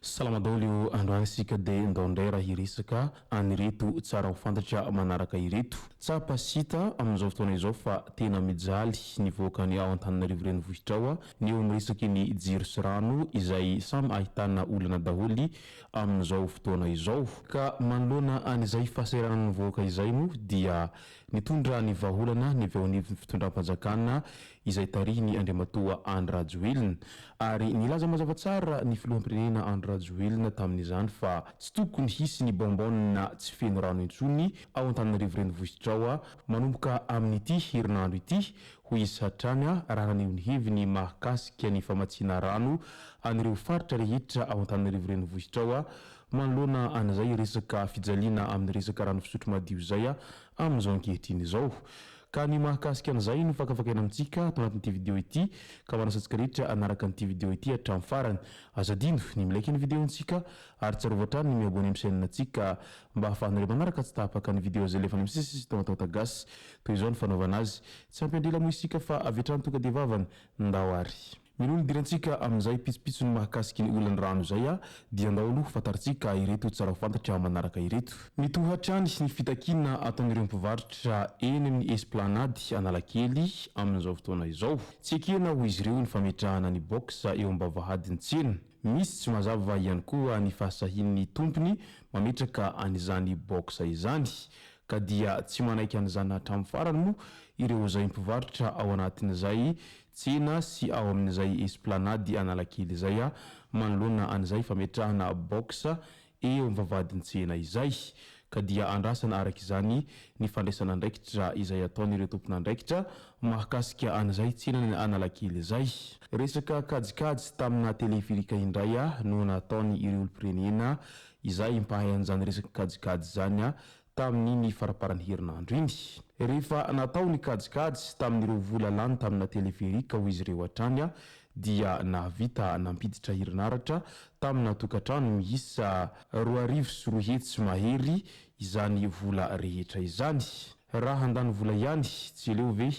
Salama daholo androany isika dia ndao indray raha hiresaka an'ireto tsara ho fantatra manaraka ireto. Tsapa sy hita amin'izao fotoana izao fa tena mijaly ny vahoakan'ny ao Antananarivo renivohitra ao ny eo amin'ny resaky ny jiro sy rano izay samy ahitana olana daholo amin'izao fotoana izao. Ka manoloana an'izay fahasahiranan'ny vahoaka izay moa dia nitondra ny vahaolana ny avy eo anivon'ny fitondram-panjakana izay tarihin'i Andriamatoa Andry Rajoelina. Ary nilaza mazava tsara ny filoham-pirenena Andry Rajoelina tamin'izany fa tsy tokony hisy ny bonbonne tsy feno rano intsony ao Antananarivo renivohitra ao manomboka amin'ity herinandro ity, hoy izy hatrany raha naneho ny heviny mahakasika ny famatsiana rano an'ireo faritra rehetra ao Antananarivo renivohitra ao manoloana an'izay resaka fijaliana amin'ny resaka rano fisotro madio izay amin'izao ankehitriny izao. Ka ny mahakasika an'izay no fakafakaina amintsika ato anatin'ity video ity ka manasa antsika rehetra hanaraka an'ity video ity hatramin'ny farany. Aza adino ny mi-like ny video-ntsika ary tsarovy hatrany ny mi-abonner amin'ny chaîne-ntsika mba ahafahanareo manaraka tsy tapaka ny video izay alefanay misesisesy eto Mataota Gasy. Toy izao ny fanaovana azy. Tsy hampiandrila moa isika fa avy hatrany tonga dia vavany. Ndao ary. Mialoha ny hidirantsika amin'izay pitsopitsony mahakasiky ny olan'ny rano izay dia ndao aloha fantarintsika ireto tsara ho fantatra manaraka ireto. Mitohy hatrany ny fitakiana ataon'ireo mpivarotra eny amin'ny Esplanade Analakely amin'izao fotoana izao. Tsy ekena hoy izy ireo ny fametrahana ny box eo am-bavahadin'ny tsena. Misy tsy mazava ihany koa ny fahasahian'ny tompony mametraka an'izany box izany. Ka dia tsy manaiky an'izany hatramin'ny farany moa ireo izay mpivarotra ao anatin'izay tsena sy ao amin'izay Esplanade Analakely izay manoloana an'izay fametrahana box eo amin'ny vavahadin-tsena izay. Ka dia andrasana araka izany ny fandraisana andraikitra izay ataon'ireo tompon'andraikitra mahakasika an'izay tsenan'i Analakely izay. Resaka kajikajy tamina teleferika indray no nataon'ireo olom-pirenena izay mpahay an'izany resaka kajikajy izany tamin'iny faramparan'ny herinandro iny. Rehefa natao ny kajikajy tamin'ireo vola lany tamina teleferika hoy izy ireo hatrany dia nahavita nampiditra herinaratra tamina tokantrano miisa 220 mahery izany vola rehetra izany. Raha handany vola ihany tsy aleo ve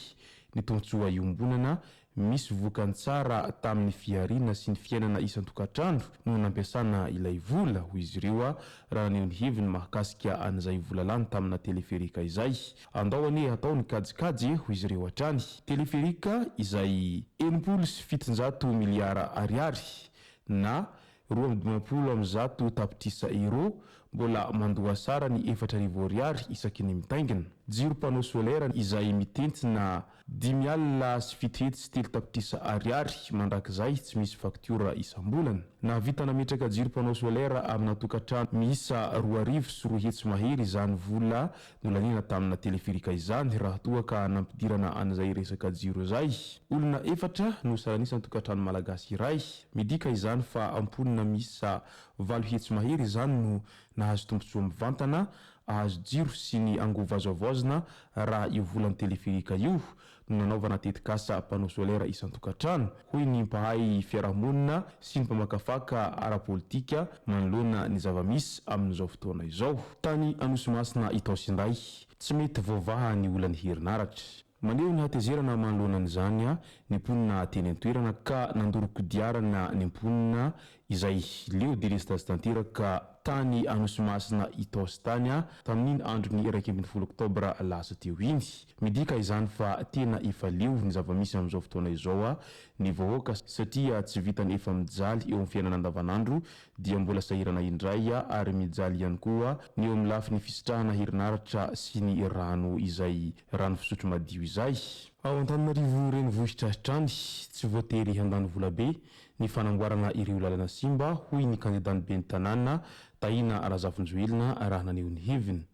ny tombontsoa iombonana Misy vokany tsara tamin'ny fihariana sy ny fiainana isan-tokantrano no nampiasana ilay vola, hoy izy ireo raha naneho ny heviny mahakasika an'izay vola lany tamina teleferika izay. Andao anie hatao ny kajikajy e, hoy izy ireo hatrany. Teleferika izay 760 miliara ariary na 152 tapitrisa euros, mbola mandoa sarany 4000 ariary isaky ny mitaingina. Jiro panneau solaire izay mitentina 750 tapitrisa ariary mandrakizay tsy misy faktiora isam-bolana. Nahavita nametraka jiro panneau solaire amina tokantrano miisa 220 mahery izany vola nolaniana tamina teleferika izany raha toa ka nampidirana an'izay resaka jiro izay. Olona efatra no salan'isan'ny tokantrano malagasy iray. Midika izany fa mponina miisa 800 mahery izany no nahazo tombontsoa mivantana ahazo jiro sy ny angovo azo havaozina raha io volan'ny teleferika io no nanaovana tetikasa panneau solaire isan-tokantrano, hoy ny mpahay fiarahamonina sy ny mpamakafaka ara-politika manoloana ny zava-misy amin'izao fotoana izao. Tany Anosimasina Itaosy indray, tsy mety voavaha ny olan'ny herinaratra. Maneho ny hatezerana manoloana an'izany ny mponina teny an-toerana ka nandoro kodiarana ny mponina izay leo delestazy tanteraka tany Anosimasina Itaosy tany tamin'iny andron'ny 11 oktobra lasa teo iny. Midika izany fa tena efa leo ny zava-misy amin'izao fotoana izao ny vahoaka satria tsy vitan'ny efa mijaly eo amin'ny fiainana andavanandro dia mbola sahirana indray ary mijaly ihany koa ny eo amin'ny lafiny fisitrahana herinaratra sy ny rano izay rano fisotro madio izay. Ao Antananarivo renivohitra hatrany, tsy voatery handany volabe ny fanamboarana ireo lalana simba, hoy ny kandidan'ny ben'ny tanàna, Tahina Razafinjoelina raha naneho ny heviny.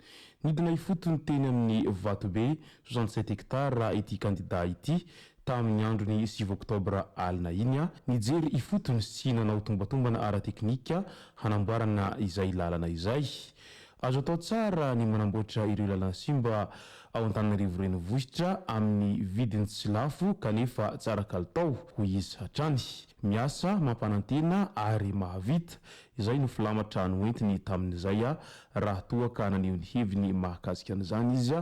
Nidina ifotony teny amin'ny Vatobe, 67 hectares, ity kandida ity. tamin'ny andron'ny 9 oktobra alina iny, nijery ifotony sy nanao tombatombana ara-teknika hanamboarana izay lalana izay. Azo atao tsara ny manamboatra ireo lalana simba ao Antananarivo Renivohitra amin'ny vidiny tsy lafo kanefa tsara kalitao, hoy izy hatrany. Miasa, mampanantena ary mahavita, izay no filamatra noentiny tamin'izay raha toa ka naneho ny heviny mahakasika an'izany izy,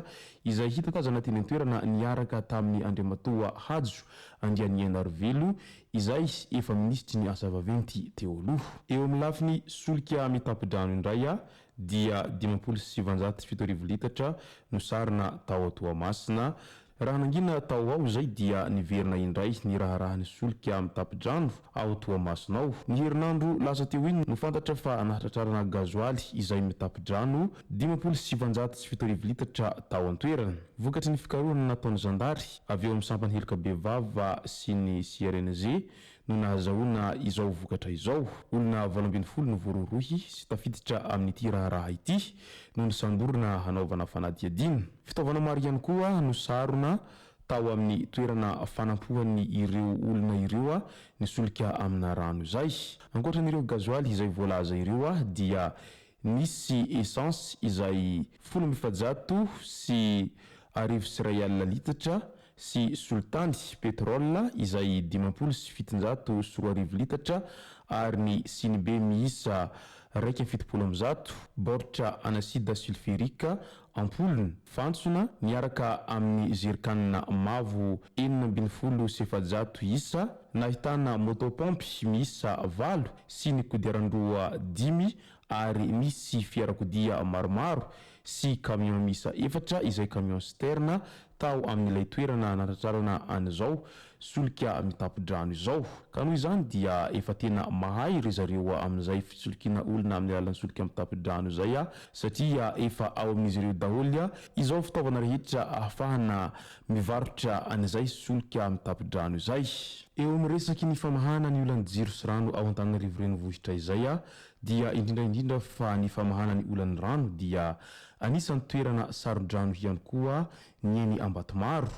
izay hita tazana teny an-toerana niaraka tamin'i Andriamatoa Hajo Andrianiainarivelo, izay efa minisitry ny asa vaventy teo aloha. Eo amin'ny lafiny solika mitapi-drano indray dia 79 litatra no sarona tao Toamasina. Raha nangina tao ao izay dia niverina indray ny raharahan'ny solika mitapi-drano ao Toamasina ao. Ny herinandro lasa teo iny no fantatra fa nahatratrarana gazoaly izay mitapi-drano 79 litatra tao an-toerana. Vokatry ny fikarohana nataon'ny zandary avy eo amin'ny sampan'ny heloka bevava sy ny CRNG no nahazahoana izao vokatra izao. Olona 18 no voarohirohy sy tafiditra amin'ity raharaha ity no nosamborina hanaovana fanadihadiana. Fitaovana maro ihany koa no sarona tao amin'ny toerana fanampohan'ny ireo olona ireo ny solika amina rano izay. Ankoatra an'ireo gazoaly izay voalaza ireo dia nisy essence izay 1410 litatra sy solitany, pétrole, izay 2750 litatra ary ny sinibe miisa 171 baoritra an'acide sulfurique am-polony, fantsona, miaraka amin'ny zerikanina mavo 416 isa, nahitana moto-paompy miisa valo sy ny kodiaran-droa dimy ary misy fiarakodia maromaro sy camion miisa efatra izay camion citerne tao amin'ilay toerana nanatrarana an'izao solika mitapo-drano izao. Ka noho izany dia efa tena mahay ry zareo amin'izay fisolokiana olona amin'ny alalan'ny solika mitapo-drano izay satria efa ao amin'izy ireo daholo izao fitaovana rehetra ahafahana mivarotra an'izay solika mitapo-drano izay. Eo amin'ny resaky ny famahana ny olan'ny jiro sy rano ao Antananarivo Renivohitra izay dia indrindra indrindra fa ny famahana ny olan'ny rano dia anisan'ny toerana saro-drano ihany koa ny eny Ambatomaro.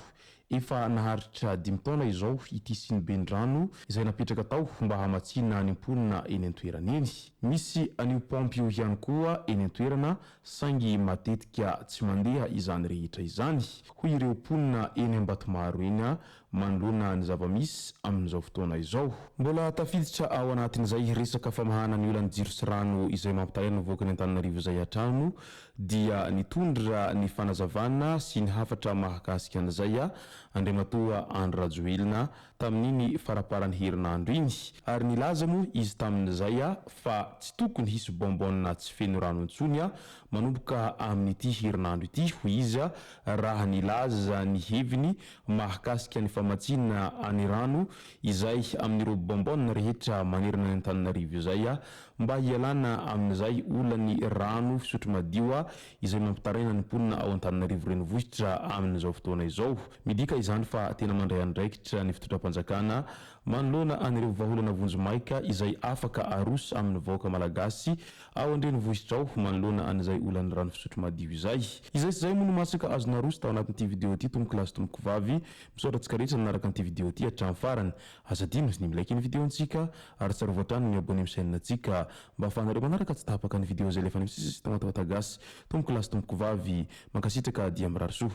Efa naharitra dimy taona izao ity siniben-drano izay napetraka tao mba hamatsiana ny mponina eny an-toerana eny. Misy an'io paompy io ihany koa eny an-toerana saingy matetika tsy mandeha izany rehetra izany, hoy ireo mponina eny Ambatomaro eny manoloana ny zava-misy amin'izao fotoana izao. Mbola tafiditra ao anatin'izay resaka famahana ny olan'ny jiro sy rano izay mampitaraina ny vahoakan'i Antananarivo izay hatrany dia nitondra ny fanazavana sy ny hafatra mahakasika an'izay Andriamatoa Andry Rajoelina tamin'iny faraparan'ny herinandro iny ary nilaza moa izy tamin'izay fa tsy tokony hisy bonbonne tsy feno rano intsony manomboka amin'ity herinandro ity hoy izy raha nilaza ny heviny mahakasika ny famatsiana ny rano izay amin'ireo bonbonne rehetra manerana ny Antananarivo izay mba hialana amin'izay olan'ny rano fisotro madio izay mampitaraina ny mponina ao Antananarivo Renivohitra amin'izao fotoana izao. Midika izany fa tena mandray andraikitra ny fitondram-panjakana manoloana an'ireo vahaolana vonjimaika izay afaka aroso amin'ny vahoaka malagasy ao an-drenivohitra ao manoloana an'izay olan'ny rano fisotro madio izay. Izay sy izay moa no masaka azo naroso tao anatin'ity video ity tompoko lahy sy tompoko vavy. Misaotra antsika rehetra nanaraka an'ity video ity hatramin'ny farany. Aza adino ny mi-like ny video ntsika ary tsarovy hatrany ny mi-abonner amin'ny chaîne ntsika mba ahafahanareo manaraka tsy tapaka ny video izay alefa any amin'ny sisa sy Tamatawata Gasy. Tompoko lahy sy tompoko vavy, mankasitraka dia mirary soa.